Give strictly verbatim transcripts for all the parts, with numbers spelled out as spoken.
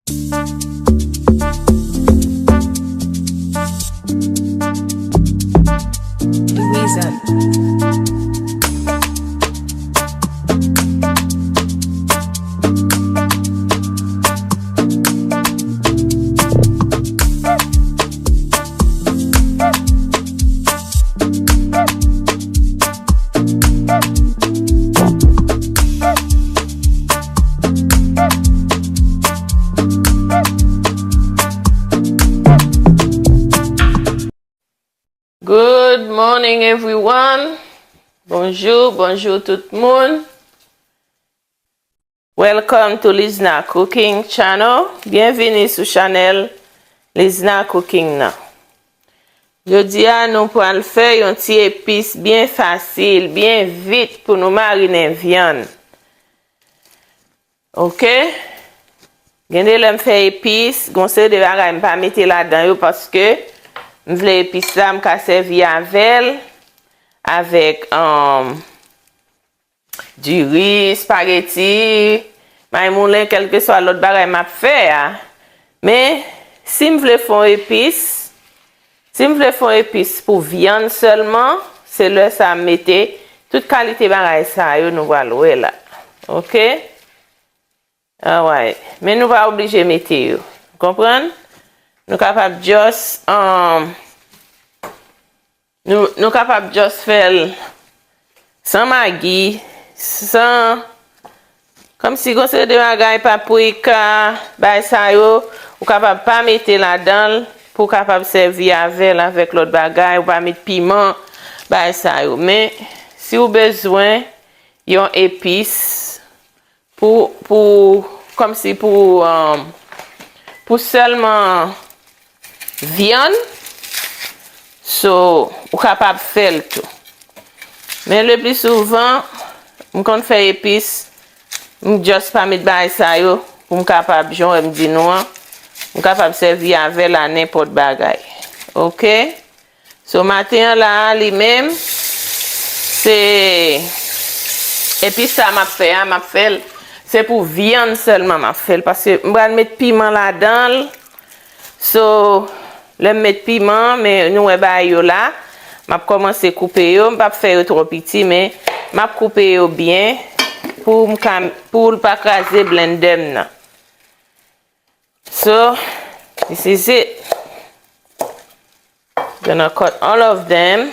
Louisa. Good morning, everyone. Bonjou, bonjou tout moun. Welcome to Lizna Cooking Channel. Byenvini sou chanèl Lizna Cooking nan. Jodi a, nou pral fè yon ti epis byen fasil, byen vit pou nou marinen vyann. Oke? Gen de lè m fè epis, gon seri de bagay m pa mete ladan yo paske m vle epis la m ka sèvi avè l avèk, um, diri, espageti, may moulen, kèlkeswa lòt bagay m ap fè a. Men, si m vle fè yon epis, si m vle fè yon epis pou vyann sèlman, se lè sa a m mete tout kalite bagay sa yo nou pral wè la. Oke? Alright. Men nou pa oblije mete yo. Konprann? Nou kapab just, um, nou, nou kapab just fè l san magi, san, kòmsi gon seri de bagay, paprika, bagay sa yo, ou kapab pa mete ladan l pou w kapab sèvi avè l avèk lòt bagay, ou pa met piman, bagay sa yo. Men, si w bezwen yon epis, pou, pou, kòmsi pou, um, pou sèlman vyann, so, ou kapab fè l tou. Men le pli souvan, m konn fè epis, m just pa met bagay sa yo, pou m kapab, jan w wè m di nou an, m kapab sèvi avè l a nenpòt bagay. Oke? So, maten an la a, li menm, se, epi sa m ap fè a, m ap fè l, se pou vyann sèlman m ap fè l, paske m pral met piman ladan l. So, lè m met piman, men nou wè bagay yo la, m ap kòmanse koupe yo, m p ap fè yo twò piti, men m ap koupe yo byen pou m ka, pou l pa kraze blendè m nan. So, this is it. Gonna cut all of them.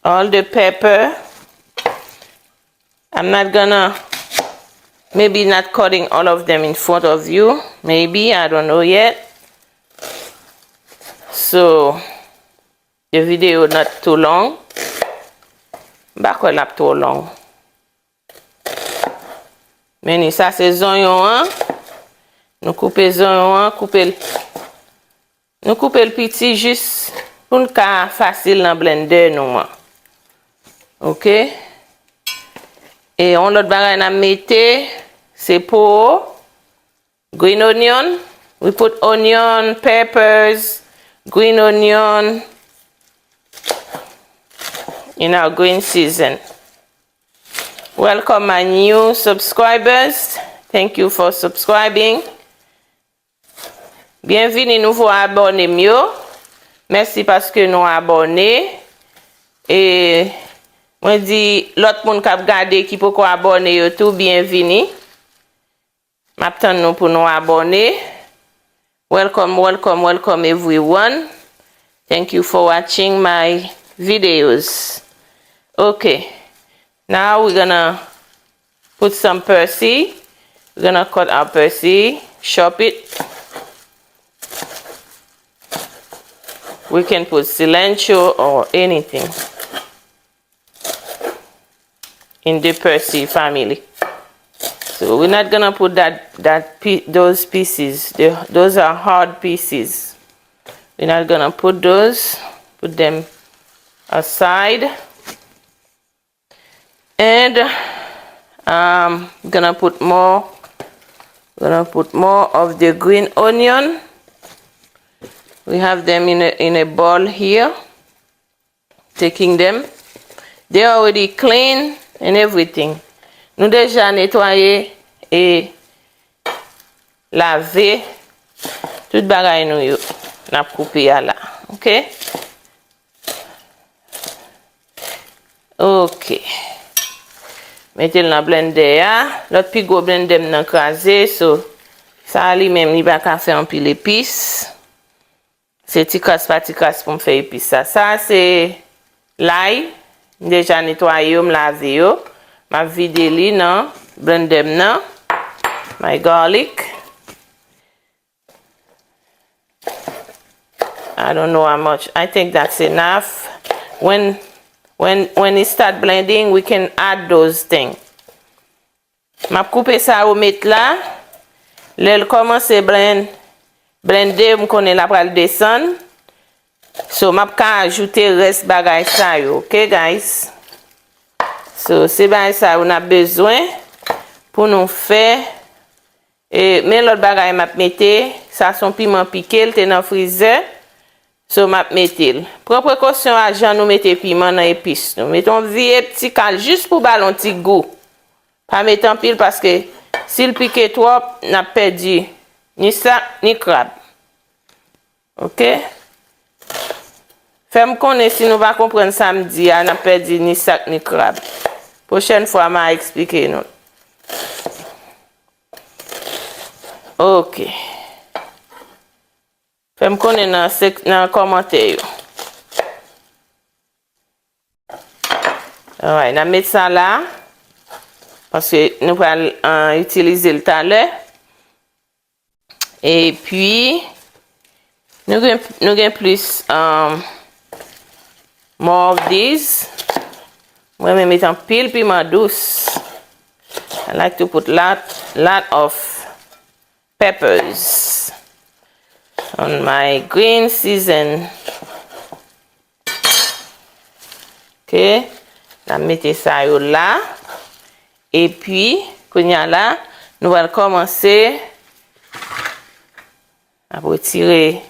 All the pepper. I'm not gonna, maybe not cutting all of them in front of you. Maybe, I don't know yet. So, the video not too long. M pa kwè l ap twò long. Men ni sa se zonyon an. Nou koupe zonyon an, koupe l. Nou koupe l piti jis pou l ka fasil nan blendè nou an. Oke? E yon lòt bagay n ap mete, se po, green onion. We put onion, peppers, green onion in our green season. Welcome my new subscribers. Thank you for subscribing. Byenvini nouvo abòne m yo. Mèsi paske nou abòne. E mwen di lòt moun k ap gade ki poko abòne yo tou, byenvini. M ap tann nou pou nou abòne. Welcome, welcome, welcome everyone. Thank you for watching my videos. Okay, now we're gonna put some persil. We're gonna cut our persil, chop it. We can put cilantro or anything in the persil family. So we're not gonna put that that pi- those pieces. The, those are hard pieces. We're not gonna put those. Put them aside. And um, gonna put more. Gonna put more of the green onion. We have them in a in a bowl here. Taking them. They already clean and everything. Nou deja netwaye e lave tout bagay nou yo n ap koupe a la. Oke? Oke. Mete l nan blendè a. Lòt pi gwo blendè m nan kraze, so sa a li menm li pa ka fè anpil epis. Se ti kras pa ti kras pou m fè epis sa. Sa a se lay. M deja netwaye yo, m lave yo. M ap vide li nan blendè m nan. My garlic. I don't know how much. I think that's enough. When when when it start blending, we can add those things. M ap koupe sa yo met la. Lè l kòmanse blen, blende, m konnen l ap pral desann. So, m ap ka ajoute rès bagay sa yo, oke, guys? So, se bagay sa yo n ap bezwen pou nou fè. E, men lòt bagay m ap mete, sa se yon piman pike, l te nan frizè. So, m ap mete l. Pran prekosyon a jan nou mete piman nan epis nou. Mete yon vye ti kal jis pou ba l yon ti gou. Pa mete anpil paske si l pike twòp, n ap pèdi ni sak, ni krab. Oke? Fè m konnen si nou pa konprann sa m di a, n ap pèdi ni sak, ni krab. Pwochèn fwa, m a eksplike nou. Oke. Fè m konnen nan sek-, nan kòmantè yo. Alright, n a met sa la, paske nou pral, uh, itilize l talè. Epi, nou gen, nou gen plis, um, more of these. Mwen renmen met anpil piman dous. I like to put lot, lot of peppers on my green season. Oke, n a mete sa yo la. Epi, kounye a la, nou pral kòmanse. N ap retire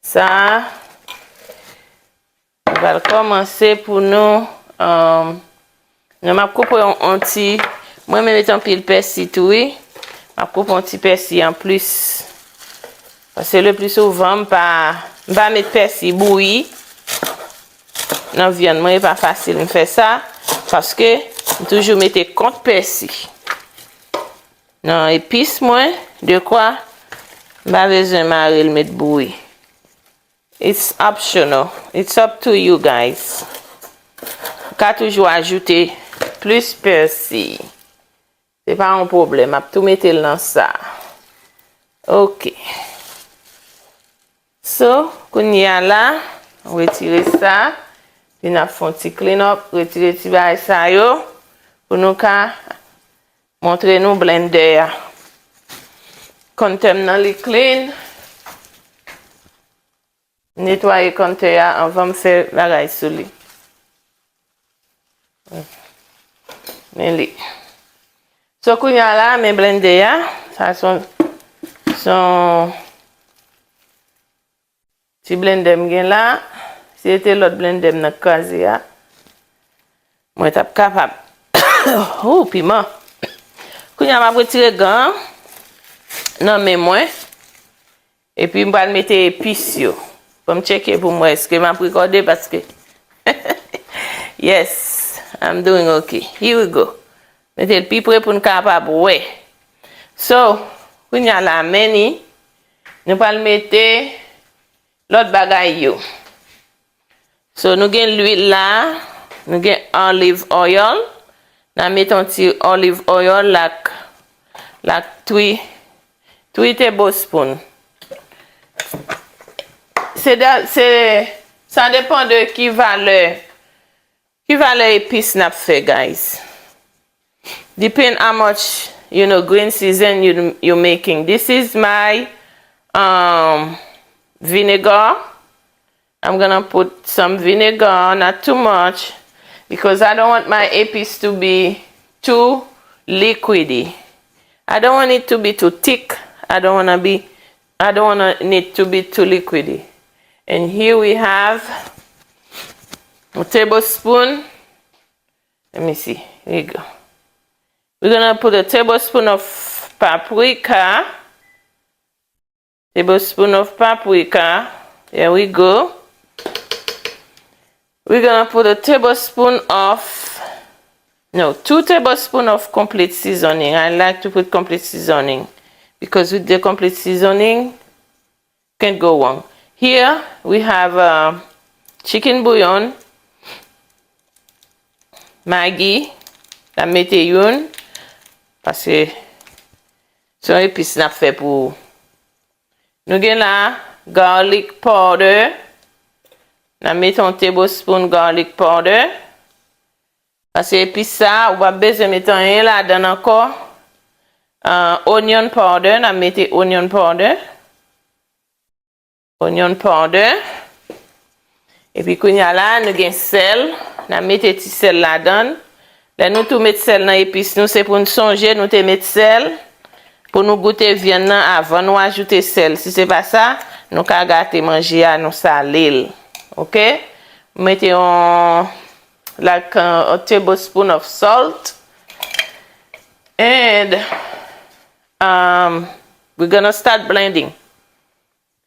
sa. Nou pral kòmanse pou nou, um, nou m ap koupe yon, yon ti, mwen menm met anpil pèsi tou, wi. M ap koupe yon ti pèsi anplis. Paske le pli souvan, m pa, m pa met pèsi bouyi nan vyann mwen, e pa fasil m fè sa, paske m toujou mete kont pèsi nan epis mwen, dekwa m pa bezwen mare l met bouyi. It's optional. It's up to you guys. Ou ka toujou ajoute plis pèsi. Se pa yon pwoblèm. M ap tou mete l nan sa. Oke. So, kounye a la, retire sa. Epi n ap fè yon ti clean up. Retire ti bagay sa yo. Pou nou ka montre nou blendè a. Kòntè m nan li clean. Netwaye kòntè a anvan m fè bagay sou li. Men li. So, kounye a la, men blendè a. Sa se yon, se yon ti blendè m gen la. Si se te lòt blendè m nan kraze a, mwen t ap kapab. Ou, piman. Kounye a, m ap retire gan an nan men mwen. Epi m pral mete epis yo. Fò m tcheke pou m wè èske m ap rekòde paske yes, I'm doing okay. Here we go. Mete l pi pre pou n kapab wè. So, kounye a la, men ni, nou pral mete lòt bagay yo. So, nou gen lwil la, nou gen olive oil. N a met yon ti olive oil like, like three, three tablespoon. Se da, se, sa depan de ki valè, ki valè epis n ap fè, guys. Depend how much, you know, green season you, you making. This is my, um, vinegar. I'm gonna put some vinegar, not too much, because I don't want my epis to be too liquidy. I don't want it to be too thick. I don't wanna be, I don't wanna it to be too liquidy. And here we have a tablespoon. Let me see. Here you go. We're gonna put a tablespoon of paprika. Tablespoon of paprika. There we go. We're gonna put a tablespoon of, no, two tablespoon of complete seasoning. I like to put complete seasoning because with the complete seasoning, can't go wrong. Here we have uh, chicken bouillon, Maggi, n ap mete youn, paske se yon epis n ap fè pou Nou gen la garlic powder. N a mete yon tablespoon garlic powder. Paske epis sa, ou p ap bezwen mete anyen ladan l ankò. Ah, onion powder, n a mete onion powder. Onion powder. Epi kounye a la, nou gen sèl. N a mete ti sèl ladan l. Lè nou tou met sèl nan epis nou, se pou n sonje nou te met sèl pou nou goute vyann nan avan nou ajoute sèl. Si se pa sa, nou ka gate manje a, nou sale l. Oke? Mete yon, like, uh, a tablespoon of salt. And um, we're gonna start blending.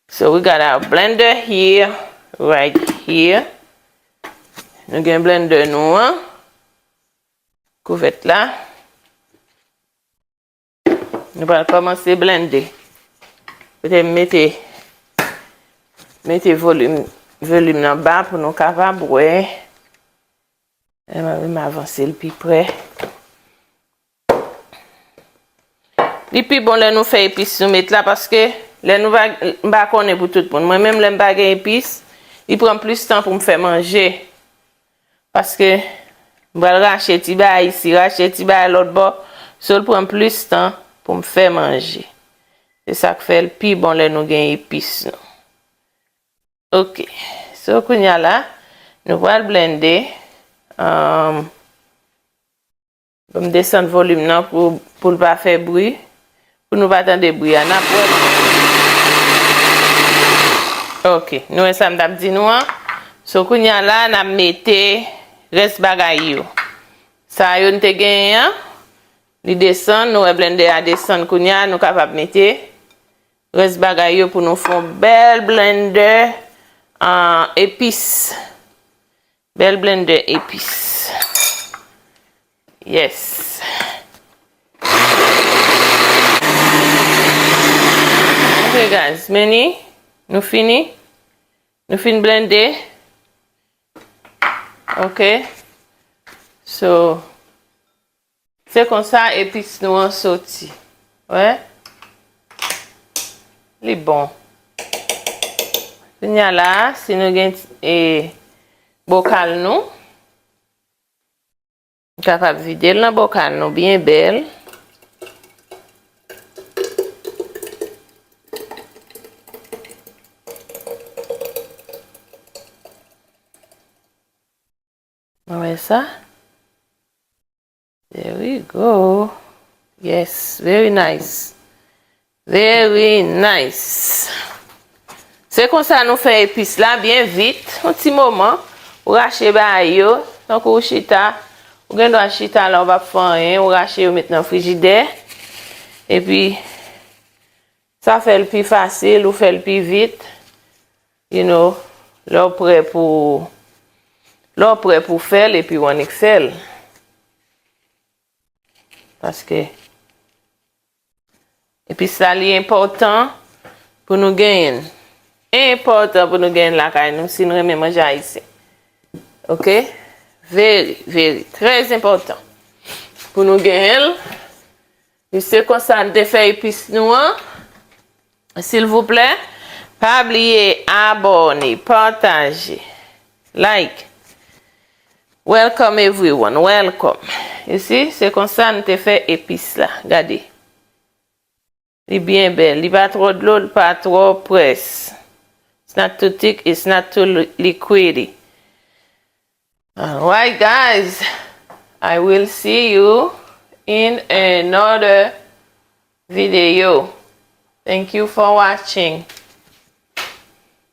So we got our blender here, right here. Nou gen blender nou an. Kouvèt la. Nou pral kòmanse blende. Petèt mete, mete volim, volim nan ba pou nou kapab wè. E m, m avanse l pi pre. Li pi bon lè nou fè epis nou met la, paske lè nou pa, m pa konnen pou tout moun. Mwen menm, lè m pa gen epis, li pran plis tan pou m fè manje. Paske m pral rache ti bagay isi, rache ti bagay lòt bò. So, l pran plis tan pou m fè manje. Se sa k fè l pi bon lè nou gen epis nou. Ok. So, kounye a la, nou pral blende. Um, Ban m desann volim nan pou, pou l pa fè bri. Pou nou pa tande bri a. N ap wè. Ok. Nou wè sa m t ap di nou an. So, kounye a la, n ap mete rès bagay yo. Sa yo n te genyen an. Li desann. Nou wè blender a desann kounye a. Nou kapab mete rès bagay yo pou nou fè yon bèl blender, ah, epis. Bèl blender epis. Yes. Ok, guys. Men li, nou fini. Nou fin blende. Ok. So, se konsa epis nou an soti. Wè? Li bon. Kounye a la, si nou gen, e, bokal nou, nou kapab vide l nan bokal nou byen bèl. Mwen wè sa. There we go. Yes, very nice. Very nice. Se konsa nou fè epis la byen vit, yon ti moman. Ou rache bagay yo, tankou ou chita. Ou gen dwa chita la, ou p ap fè anyen, ou rache yo met nan frijidè. Epi, sa fè l pi fasil, ou fè l pi vit. You know, lè w prè pou, lè w prè pou fè l epi w annik fè l. Paske epis la, li enpòtan pou nou genyen l. Enpòtan pou nou genyen l lakay nou si n renmen manje ayisyen. Oke? Very, very, trè enpòtan pou nou genyen l. E se konsa n te fè epis nou an. Silvouplè, pa bliye abòne, pataje, like. Welcome everyone, welcome. You see, se konsa n te fè epis la. Gade. Li byen bèl. Li pa twò dlo, li pa twò près. It's not too thick, it's not too li-, liquidy. Alright, guys. I will see you in another video. Thank you for watching.